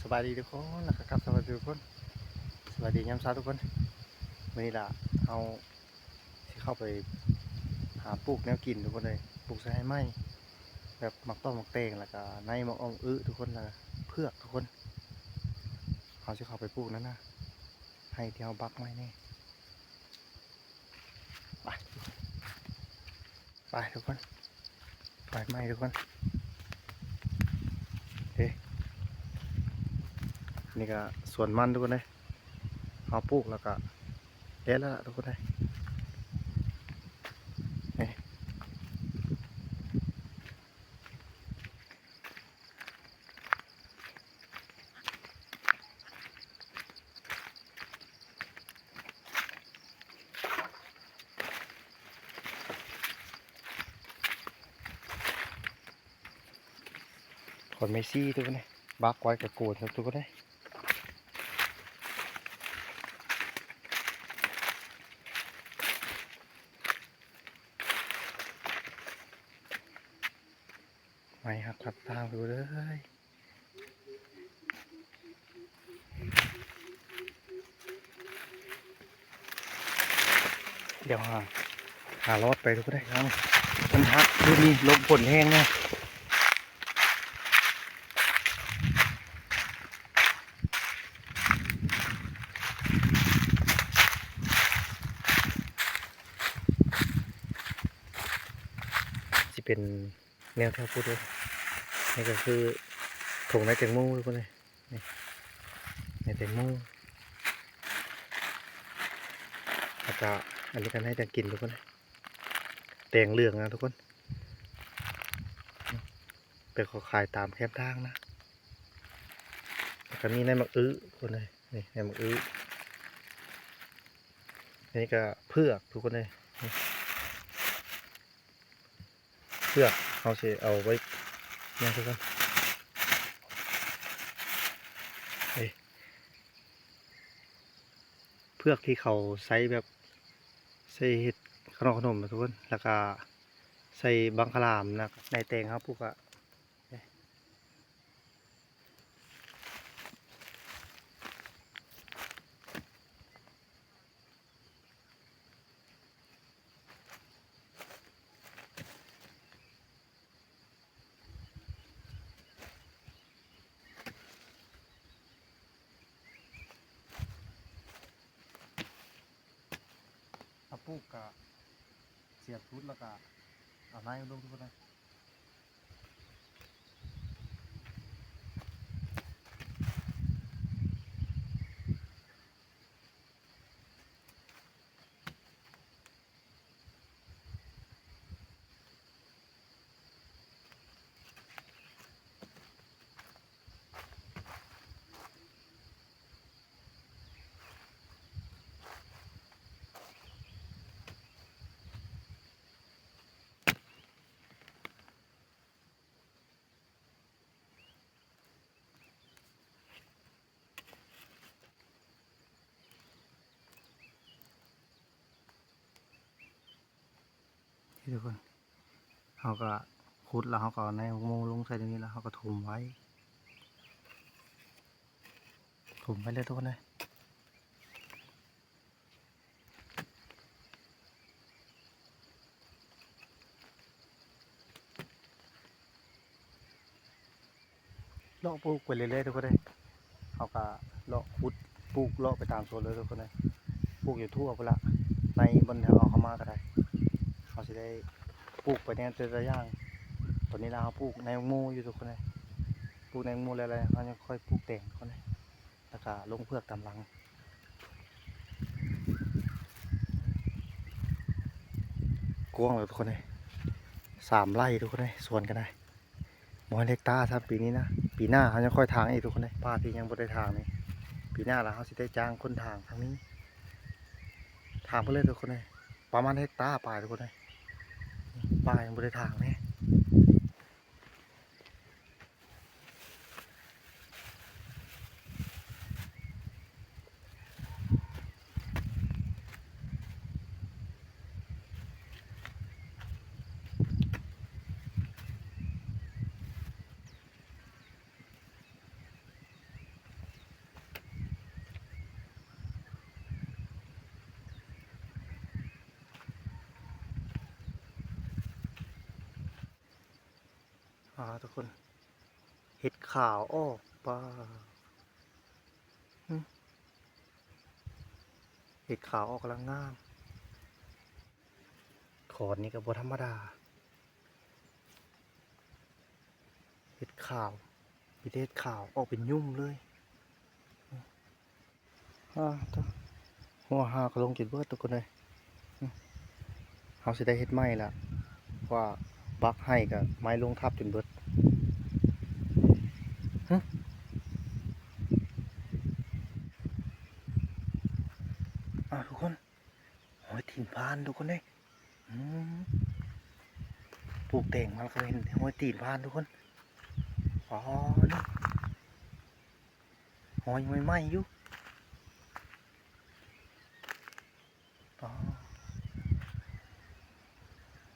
ສະບາຍດີທຸກຄົນ ແລ້ວກໍກັບສະບາຍດີທຸກຄົນ ສະບາຍດີຍາມເຊົ້າທຸກຄົນ. ມື້ນີ້ລະເຮົາຊິເຂົ້າໄປຫາປູກແນວກິນທຸກຄົນເອີຍ ປູກໃສ່ໄຮ່ໃໝ່ ແບບໝາກຕ້ອກໝາກແຕງ ແລ້ວກະໃນໝາກອອມອຶທຸກຄົນ ແລ້ວກະເຜືອກທຸກຄົນ. ເຮົາຊິເຂົ້າໄປປູກນັ້ນນະ ໄຮ່ທີ່ເຮົາບັກໄວ້ນີ້ ໄປ ໄປທຸກຄົນ ໄປໃໝ່ທຸກຄົນ. ເດ້ ນີ້ກະສວນມັນທຸກຄົນເດ້ ເຮົາປູກແລ້ວກະແລ້ວລະທຸກຄົນເດ້ ນີ້. ຖອນໄມ້ຊີ້ທຸກຄົນເອີຍ ບັກໄວ້ກະໂກນທຸກຄົນເອີຍ. ໄມ້ຫັກຕັດຕ່າງຢູ່ເລີຍ ດຽວຫາ ຫາລອດໄປດູກໍໄດ້ເນາະ ມັນຫັກຄືມີລົມຝົນແຮງເນາະ. ຊິເປັນ ແນວແຖວພຸ້ນເດີ ນີ້ກໍຄືຖົງໃນແຕງໂມທຸກຄົນເອີຍ ນີ້ ໃນແຕງໂມ ແລ້ວກະອັນນີ້ກໍໃນແຕງກິນທຸກຄົນເອີຍ ແຕງເຫຼືອງນະທຸກຄົນ ແຕ່ເຂົາຂາຍຕາມແຄມທາງນະ ແລ້ວກໍມີໃນໝາກອຶທຸກຄົນເອີຍ ນີ້ໃນໝາກອຶ ອັນນີ້ກໍເຜືອກທຸກຄົນເອີຍ ນີ້ ເຜືອກເຮົາຊິເອົາໄວ້ຫຍັງຊະກ່ອນ ເອີ ເຜືອກທີ່ເຂົາໃຊ້ແບບ ໃສ່ເຮັດຂະໜົມຂະໜົມນະທຸກຄົນ ແລ້ວກະໃສ່ບັງຄະລາມນະ ໃນແຕງເຮົາປູກກະ ເຮົາປູກກະສຽບຊຸດ ແລ້ວກະເອົາໃນລົງທຸກຄົນເອີຍ. ນີ້ທຸກຄົນ ເຮົາກະຂຸດແລ້ວ ເຮົາກະເອົາໃນໝາກໂມລົງໃສ່ໃນນີ້ ແລ້ວເຮົາກະຖົມໄວ້ ຖົມໄວ້ເລີຍທຸກຄົນເອີຍ. ເລາະປູກໄປເລື້ອຍໆ ທຸກຄົນເອີຍ ເຮົາກະເລາະຂຸດປູກເລາະໄປຕາມສວນເລີຍທຸກຄົນເອີຍ ປູກຢູ່ທົ່ວພຸ້ນລະ ໃນບ່ອນທີ່ເຮົາເຂົ້າມາກະໄດ້ ເຮົາຊິໄດ້ປູກໄປແນວແຕ່ລະຢ່າງ. ຕອນນີ້ລະເຮົາປູກໃນໝາກໂມຢູ່ທຸກຄົນເອີຍ ປູກໃນໝາກໂມແລ້ວ ແລ້ວເຮົາຍັງຄ່ອຍປູກແຕງທຸກຄົນເອີຍ ແລ້ວກະລົງເຜືອກຕາມຫຼັງ. ກວ້າງເລີຍທຸກຄົນເອີຍ ສາມໄຮ່ທຸກຄົນເອີຍ ສວນກະໄດ້ ບໍ່ຮອດເຮັກຕາຊ້ຳປີນີ້ນະ ປີໜ້າເຮົາຍັງຄ່ອຍຖາງອີກທຸກຄົນເອີຍ ປ່າທີ່ຍັງບໍ່ໄດ້ຖາງນີ້ ປີໜ້າລະເຮົາຊິໄດ້ຈ້າງຄົນຖາງທາງນີ້ ຖາງໄປເລີຍທຸກຄົນເອີຍ ປະມານເຮັກຕາປາຍທຸກຄົນເອີຍ ປ່າຍັງບໍ່ໄດ້ຖາງນີ້. ເ ປາ ທຸກຄົນ ເຫັດຂາວອອກ ປາ ຫຶ ເຫັດຂາວອອກກຳລັງງາມ. ຂອນນີ້ກໍບໍ່ທຳມະດາ ເຫັດຂາວ ມີແຕ່ເຫັດຂາວອອກເປັນຫຍຸ່ມເລີຍ. ອາ ໂທ້ ຫົວຫາກະລົງຈົນເບິດ ທຸກຄົນເອີຍ. ເຮົາຊິໄດ້ເຮັດໃໝ່ລະ ເພາະວ່າບັກໄຮ່ກະໄມ້ລົງທັບຈົນເບິດ. ຫຶ ອາ ທຸກຄົນ ຮອຍຕີນຜ່ານ ທຸກຄົນເອີຍ. ອືມ ປູກແຕງມາແລ້ວກໍເຫັນຮອຍຕີນຜ່ານ ທຸກຄົນ. ອໍ ນີ້ ຮອຍໃໝ່ໆຢູ່. ອໍ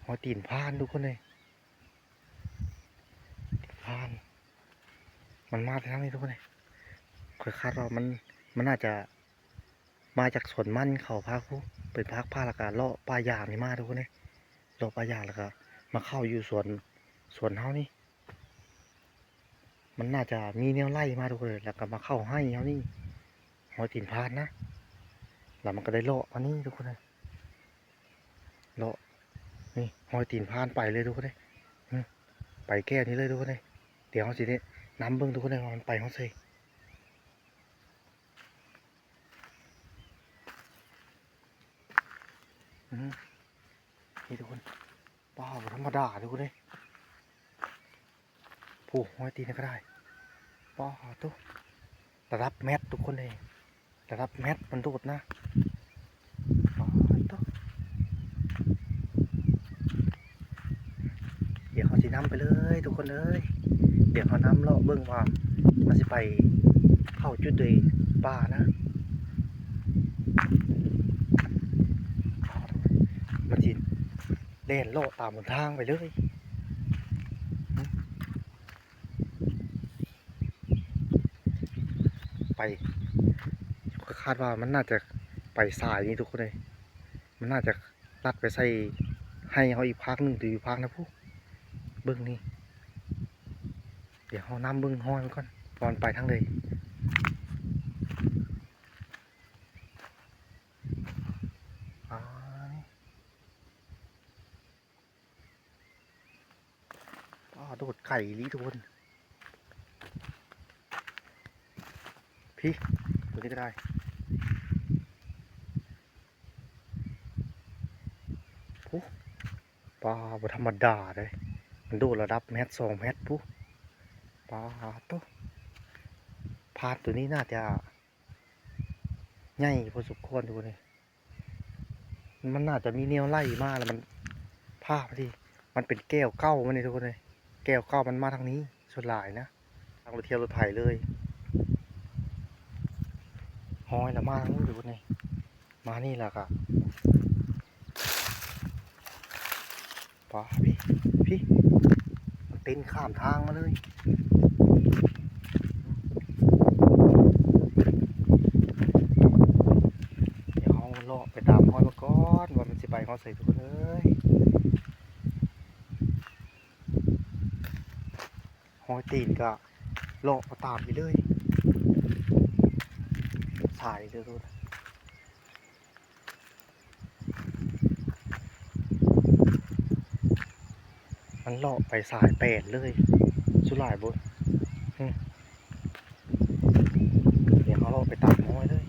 ຮອຍຕີນຜ່ານ ທຸກຄົນເອີຍ. ຜ່ານ ມັນມາແຕ່ທາງນີ້ ທຸກຄົນເອີຍ. ຂ້ອຍຄາດວ່າມັນ ມັນໜ້າຈະມາຈາກສວນມັນເຂົາພາກພຸ້ນ ເປັນພາກ ພາກ ແລ້ວກະເລາະປ່າຢາງນີ້ມາ ທຸກຄົນເອີຍ. ເລາະປ່າຢາງແລ້ວກະມາເຂົ້າຢູ່ສວນ ສວນເຮົານີ້. ມັນໜ້າຈະມີແນວໄຫຼມາ ທຸກຄົນເອີຍ ແລ້ວກໍມາເຂົ້າໄຮ່ເຮົານີ້ ຮອຍຕີນຜ່ານນະ. ແລ້ວມັນກໍໄດ້ເລາະມານີ້ ທຸກຄົນເອີຍ ເລາະ ນີ້ ຮອຍຕີນຜ່ານໄປເລີຍ ທຸກຄົນເອີຍ. ຫຶ ໄປແກ້ວນີ້ເລີຍ ທຸກຄົນເອີຍ. ດຽວເຮົາຊິໄດ້ນຳເບິ່ງ ທຸກຄົນເອີຍ ວ່າມັນໄປຮອດໃສ. ອືມ ນີ້ ທຸກຄົນ ປາ ບໍ່ທຳມະດາ ທຸກຄົນເອີຍ. ໂອ້ ຮອຍຕີນກໍໄດ້ ປາໂທ້ ລະດັບແມັດ ທຸກຄົນເອີຍ ລະດັບແມັດມັນໂດດນະ ປາໂທ້. ດຽວເຮົາຊິນຳໄປເລີຍ ທຸກຄົນເອີຍ. ດຽວເຮົານຳເລາະເບິ່ງວ່າມັນຊິໄປເຂົ້າຈຸດໃດປ່ານະ. ມັນຊິ ແລ່ນເລາະຕາມຫົນທາງໄປເລີຍ ໄປ ຂ້ອຍຄາດວ່າມັນໜ້າຈະໄປສາຍນີ້ ທຸກຄົນເອີຍ. ມັນໜ້າຈະລັດໄປໃສ່ໄຮ່ເຮົາອີກພາກໜຶ່ງ ຫຼືຢູ່ພາກນັ້ນພຸ້ນ. ເບິ່ງນີ້ ດຽວເຮົານຳເບິ່ງຮອຍມັນກ່ອນ ວ່າມັນໄປທາງໃດ. ອາ ອ້າ ໂດດໄກອີ່ຫຼີ ທຸກຄົນ. ພີ້ ຕົວນີ້ກໍໄດ້ ໂອ້ ປາ ບໍ່ທຳມະດາເດ້ ມັນໂດດລະດັບແມັດສອງແມັດພຸ້ນ. ປາໂທ້ ຜ່ານຕົວນີ້ໜ້າຈະ ໃຫຍ່ພໍສົມຄວນຢູ່ນີ້ ມັນໜ້າຈະມີແນວໄຫຼມາແລ້ວມັນພາໄປທີ່ ມັນເປັນແກ້ວເກົ່າມັນນີ້ ທຸກຄົນເອີຍ. ແກ້ວເກົ່າມັນມາທາງນີ້ສ່ວນຫຼາຍນະ ທາງລົດທຽວລົດໄຖເລີຍ. ຮອຍລະມາທາງນີ້ ທຸກຄົນເອີຍ. ມານີ້ແລ້ວກະ ປາ ພີ້ ພີ້ ມັນເຕັ້ນຂ້າມທາງມາເລີຍ. ດຽວເຮົາເລາະໄປຕາມຮອຍມັນກ່ອນ ວ່າມັນຊິໄປຮອດໃສ ທຸກຄົນເອີຍ. ຮອຍຕີນກະເລາະເອົາຕາມໄປເລີຍ ສາຍເດີ ມັນເລາະໄປສາຍແປດເລີຍ ສຸດຫຼາຍບໍ່ ອືມ ດຽວເຮົາເລາະໄປຕາມຮອຍເລີຍ.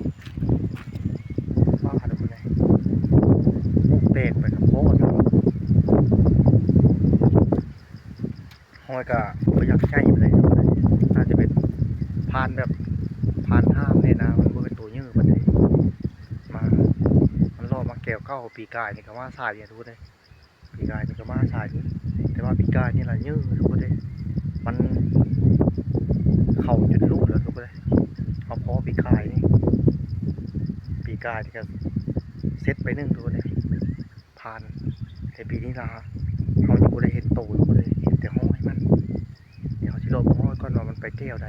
ປາດ ທຸກຄົນເອີຍ ປູກແຕກໄປກັບໂພດ. ຮອຍກະບໍ່ຢາກໃຫຍ່ປານໃດ ໜ້າຈະເປັນຜ່ານແບບຜ່ານຫ້າມແນ່ນະ ມັນບໍ່ເປັນໂຕເຍີປານໃດ. ມາ ມັນເລາະມາແກ້ວເກົ່າ ປີກາຍນີ້ກະມາສາຍນີ້ ທຸກຄົນເອີຍ. ປີກາຍນີ້ກະມາສາຍນີ້ ແຕ່ວ່າປີກາຍນີ້ລະເຍີ ທຸກຄົນເອີຍ. ມັນເຂົ້າຈົນຫຼຸດແລ້ວ ທຸກຄົນເອີຍ. ເຮົາພໍ້ປີກາຍນີ້ ປີກາຍນີ້ກະເສັດໄປໜຶ່ງ ທຸກຄົນເອີຍ. ຜ່ານ ແຕ່ປີນີ້ລະ ເຮົາຍັງບໍ່ໄດ້ເຫັນໂຕ ບໍ່ໄດ້ເຫັນແຕ່ຮອຍມັນ. ດຽວເຮົາຊິເລາະເບິ່ງຮອຍກ່ອນວ່າມັນໄປແກ້ວໃດ.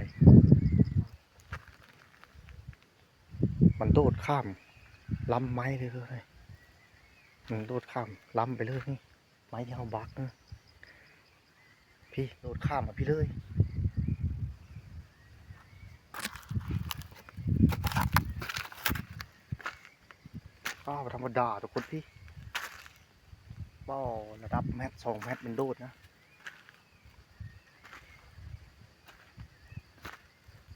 ມັນໂດດຂ້າມລຳໄມ້ເລີຍ ມັນໂດດຂ້າມລຳໄປເລີຍນີ້ ໄມ້ທີ່ເຮົາບັກນະ. ເພ ພີ້ ໂດດຂ້າມມາພີ້ເລີຍ. ອ້າວ ບໍ່ທຳມະດາທຸກຄົນພີ້ ເວົ້າລະດັບແມັດສອງແມັດມັນໂດດນະ.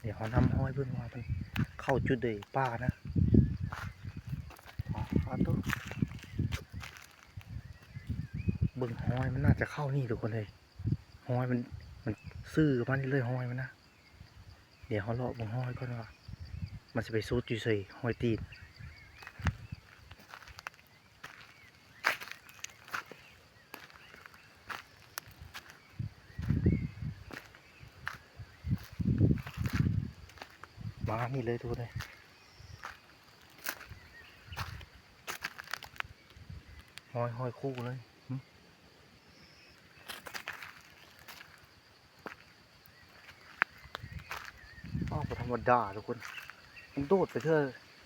ດຽວເຮົານຳຮອຍເບິ່ງວ່າມັນເຂົ້າຈຸດໃດປ່ານະ. ປາດໂທ້ ເບິ່ງຮອຍມັນໜ້າຈະເຂົ້ານີ້ທຸກຄົນເອີຍ. ຮອຍມັນ ມັນຊື່ມານີ້ເລີຍ ຮອຍມັນນະ. ດຽວເຮົາເລາະເບິ່ງຮອຍກ່ອນວ່າມັນຊິໄປສຸດຢູ່ໃສ ຮອຍຕີນ. ມານີ້ເລີຍທຸກຄົນເອີຍ ຮອຍ ຮອຍຄູ່ເລີຍ. ອ້າວ ບໍ່ທຳມະດາທຸກຄົນ ມັນໂດດໄປເທື່ອ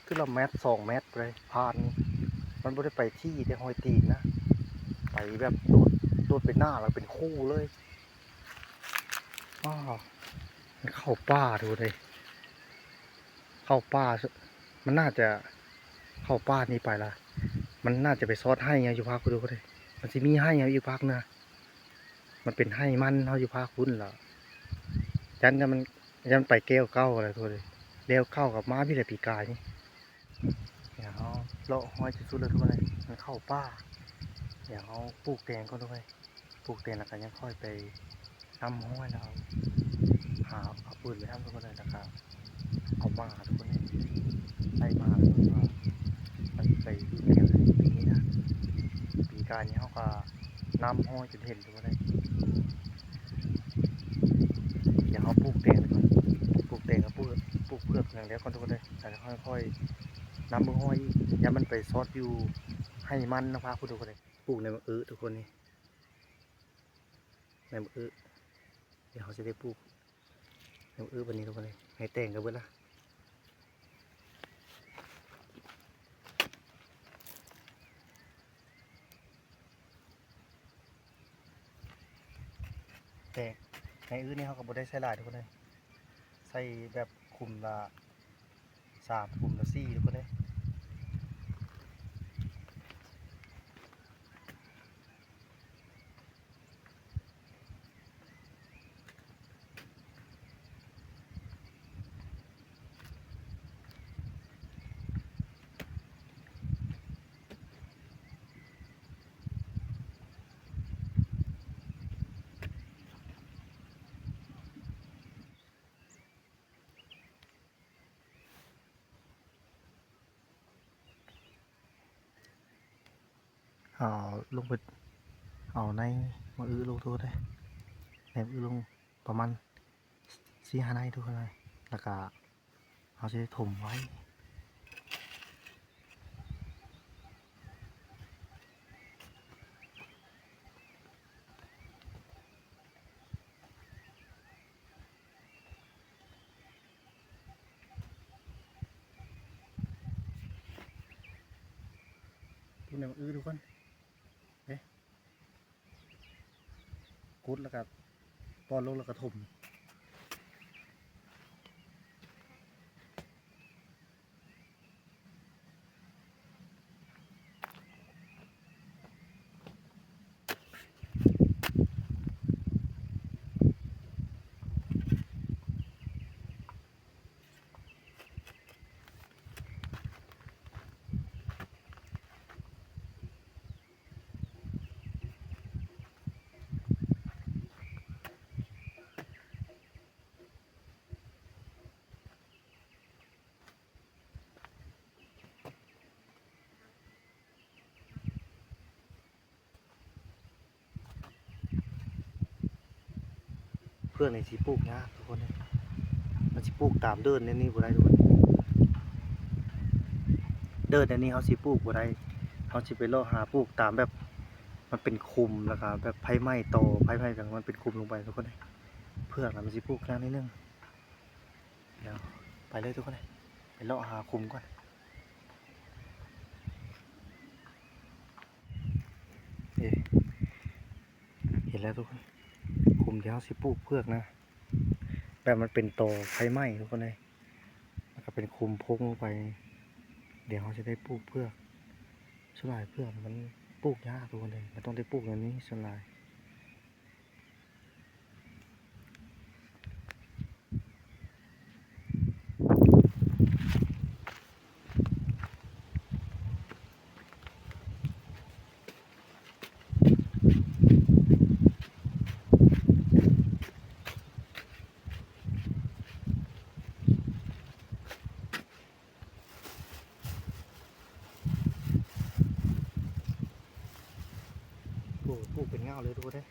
ເທື່ອລະແມັດສອງແມັດໄປຜ່ານນີ້. ມັນບໍ່ໄດ້ໄປທີ່ແຕ່ຮອຍຕີນນະ ໄປແບບໂດດ ໂດດໄປໜ້າແລ້ວເປັນຄູ່ເລີຍ. ອ້າວ ມັນເຂົ້າປ່າທຸກຄົນເອີຍ ເຂົ້າປ່າ ມັນໜ້າຈະເຂົ້າປ່ານີ້ໄປລະ ມັນໜ້າຈະໄປຊອດໄຮ່ເຮົາຢູ່ພາກພຸ້ນທຸກຄົນເອີຍ. ມັນຊິມີໄຮ່ເຮົາຢູ່ພາກເໜືອ ມັນເປັນໄຮ່ມັນເຮົາຢູ່ພາກພຸ້ນລະ ຢ້ານ ຢ້ານມັນ ຢ້ານໄປແລ້ວເກົ່າລະທຸກຄົນເອີຍ. ແລ້ວເກົ່າກັບມາພີ້ແຫຼະປີກາຍນີ້. ດຽວເຮົາເລາະຮອຍຈົນສຸດແລ້ວທຸກຄົນເອີຍ ມັນເຂົ້າປ່າ. ດຽວເຮົາປູກແຕງກ່ອນທຸກຄົນເອີຍ ປູກແຕງແລ້ວກະຍັງຄ່ອຍໄປນຳຮອຍແລ້ວ ຫາເອົາປືນໄປນຳທຸກຄົນເອີຍ ແລ້ວກະເອົາມາທຸກຄົນເອີຍ ໄລ່ມາທຸກຄົນວ່າມັນໄປຢູ່ແຖວໃດປີນີ້ນະ. ປີກາຍນີ້ເຮົາກະນຳຮອຍຈົນເຫັນທຸກຄົນເອີຍ. ດຽວເຮົາປູກແຕງກ່ອນ ປູກແຕງກັບປູກ ປູກເຜືອກຫຍັງແລ້ວກ່ອນທຸກຄົນເອີຍ ແລ້ວເຮົາຄ່ອຍນຳເບິ່ງຮອຍອີກ ຢ້ານມັນໄປຊອດຢູ່ໄຮ່ມັນນຳພາກພຸ້ນທຸກຄົນເອີຍ. ປູກໃນບັກອຶທຸກຄົນນີ້ ໃນບັກອຶ ດຽວເຮົາຊິໄດ້ປູກໃນບັກອຶບັດນີ້ທຸກຄົນເອີຍ. ໃຫ້ແຕງກະເບິດລະ ແຕ່ໃນອຶນີ້ເຮົາກະບໍ່ໄດ້ໃສ່ຫຼາຍທຸກຄົນເອີຍ ໃສ່ແບບຂຸມລະ ສາມ ຂຸມລະສີ່ທຸກຄົນເອີຍ. ເອົາລົງໄປ ເອົາໃນມະອຶລົງທຸກຄົນເອີຍ ໃນມະອຶລົງປະມານສີ່ຫ້າໃນທຸກຄົນເອີຍ ແລ້ວກະເຮົາຊິໄດ້ຖົມໄວ້. ປູກໃນບັກອຶທຸກຄົນເດ້ ກົດແລ້ວກະປ້ອນລົງແລ້ວກະຖົມ. ເຜືອກນີ້ຊິປູກຍາກທຸກຄົນເອີຍ ມັນຊິປູກຕາມເດີ່ນແນວນີ້ບໍ່ໄດ້ທຸກຄົນ. ເດີ່ນແນວນີ້ເຮົາຊິປູກບໍ່ໄດ້ ເຮົາຊິໄປເລາະຫາປູກຕາມແບບ ມັນເປັນຂຸມ ແລ້ວກະແບບໄຟໄໝ້ຕໍ່ ໄຟໄໝ້ແບບມັນເປັນຂຸມລົງໄປທຸກຄົນເອີຍ. ເຜືອກນະມັນຊິປູກຍາກໜ້ອຍໜຶ່ງ. ດຽວໄປເລີຍທຸກຄົນເອີຍ ໄປເລາະຫາຂຸມກ່ອນ. ເອີ ເຫັນແລ້ວທຸກຄົນ ຂຸມ ທີ່ເຮົາຊິປູກເຜືອກນະ ແບບມັນເປັນຕໍໄຟໄໝ້ທຸກຄົນເອີຍ ແລ້ວກໍເປັນຂຸມພົງລົງໄປ. ດຽວເຮົາຊິໄດ້ປູກເຜືອກ. ສ່ວນຫຼາຍເຜືອກມັນປູກຍາກທຸກຄົນເອີຍ ມັນຕ້ອງໄດ້ປູກແນວນີ້ສ່ວນຫຼາຍ. ໂອ້ ປູກເປັນເຫງົ້າເລີຍທຸກຄົນເອີຍ.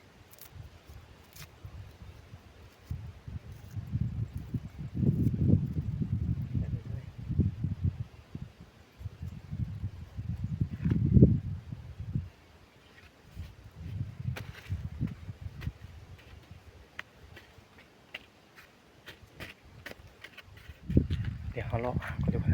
ດຽວເຮົາເລາະຫາກ່ອນດີກວ່າ.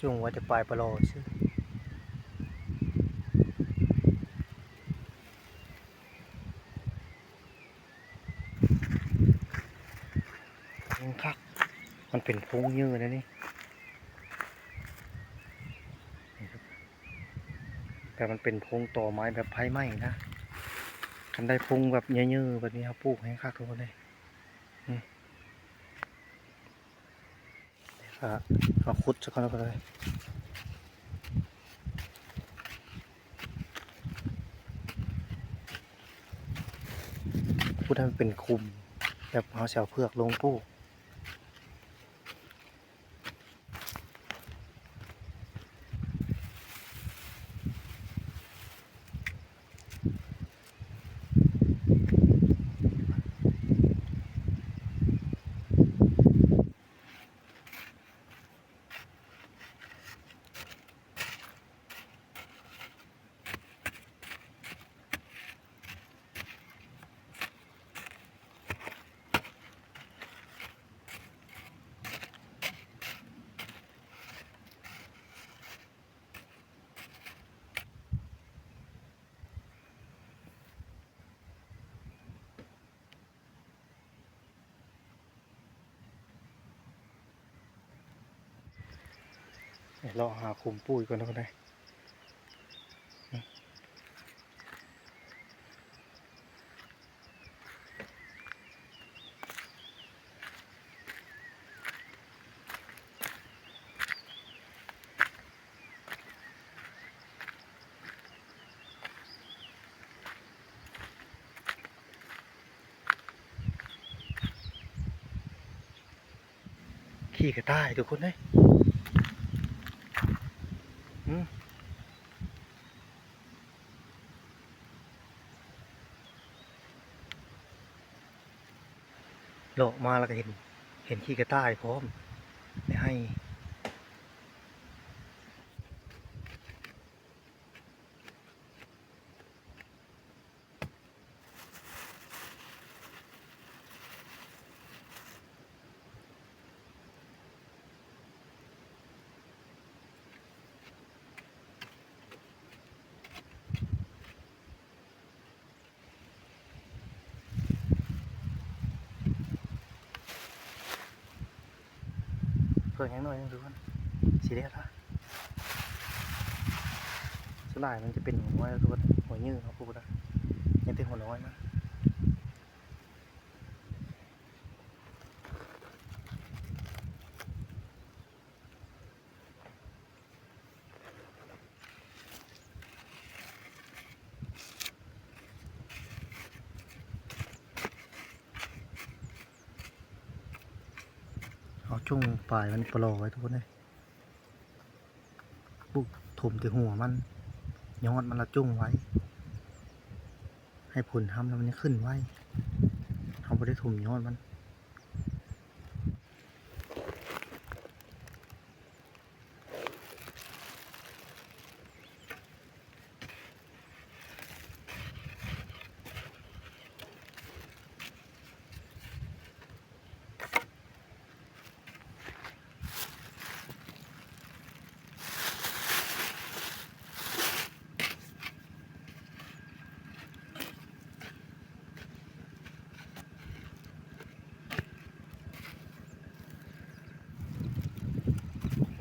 ຈຸງວ່າຈະປາຍປະລໍຊື່ ຄັກ ມັນເປັນໂພງເຍີ້ແນວນີ້ ແຕ່ມັນເປັນໂພງຕໍໄມ້ແບບໄຟໄໝ້ນະ. ຄັນໄດ້ໂພງແບບເຍີ້ໆແບບນີ້ ເຮົາປູກແຮງຄັກທຸກຄົນເອີຍ. ເຮົາຂຸດຊະກ່ອນກໍໄດ້ ຂຸດໃຫ້ມັນເປັນຂຸມ ແບບເຮົາຊິເອົາເຜືອກລົງປູກ. ເລາະຫາຂຸມປູກກ່ອນເນາະ. ຂີ້ກະຕ່າຍທຸກຄົນເອີຍ. ເລາະມາແລ້ວກໍເຫັນ ເຫັນຂີ້ກະຕ່າຍພ້ອມໃນໄຮ່. ເພິ່ງຍັງໜ້ອຍໜຶ່ງທຸກຄົນ ຊິແລ້ວລະ. ສ່ວນຫຼາຍມັນຈະເປັນຫົວນ້ອຍທຸກຄົນ ຫົວເຍີ້ເຮົາປູກນະ ຍັງແຕ່ຫົວນ້ອຍນະ. ເອົາຈຸ້ງປາຍມັນປະຫຼໍໄວ້ທຸກຄົນເອີຍ. ປູກ ຖົມແຕ່ຫົວມັນ ຍອດມັນລະຈົງໄວ ໃຫ້ຝົນຮຳແລ້ວມັນຍັງຂຶ້ນໄວ ເຮົາບໍ່ໄດ້ຖົມຍອດມັນ.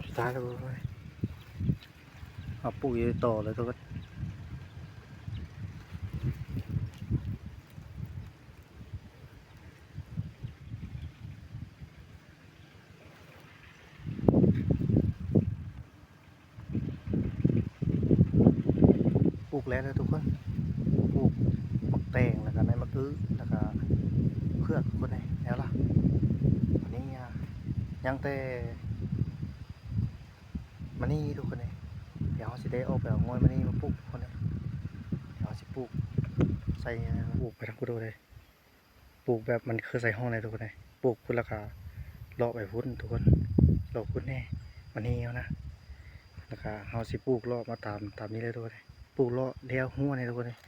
ສຸດທ້າຍແລ້ວເວີ້ຍ ເອົາປູກຢູ່ຕໍ່ເລີຍທຸກຄົນ. ປູກແລ້ວເດີທຸກຄົນ ປູກໝາກແຕງ ແລ້ວກະໃນໝາກອຶ ແລ້ວກະເຜືອກທຸກຄົນເອີຍ ແລ້ວລະ. ບາດນີ້ ອາ ຍັງແຕ່ມະນີທຸກຄົນເອີຍ ດຽວເຮົາຊິໄດ້ອອກໄປເອົາງ່ອຍມະນີມາປູກທຸກຄົນເອີຍ ດຽວເຮົາຊິປູກໃສ່ ປູກໄປທາງພຸ້ນເລີຍ. ປູກແບບມັນຄືໃສ່ຮ່ອງເລີຍທຸກຄົນເອີຍ ປູກພຸ້ນແລ້ວກະເລາະໄປພຸ້ນທຸກຄົນ ເລາະພຸ້ນແນ່ ມັນເຫ່ຍນະ ແລ້ວກະເຮົາຊິປູກເລາະມາຕາມ ຕາມນີ້ເລີຍທຸກຄົນເອີຍ ປູກເລາະແນວຮົ້ວນີ້ທຸກຄົນເອີຍ.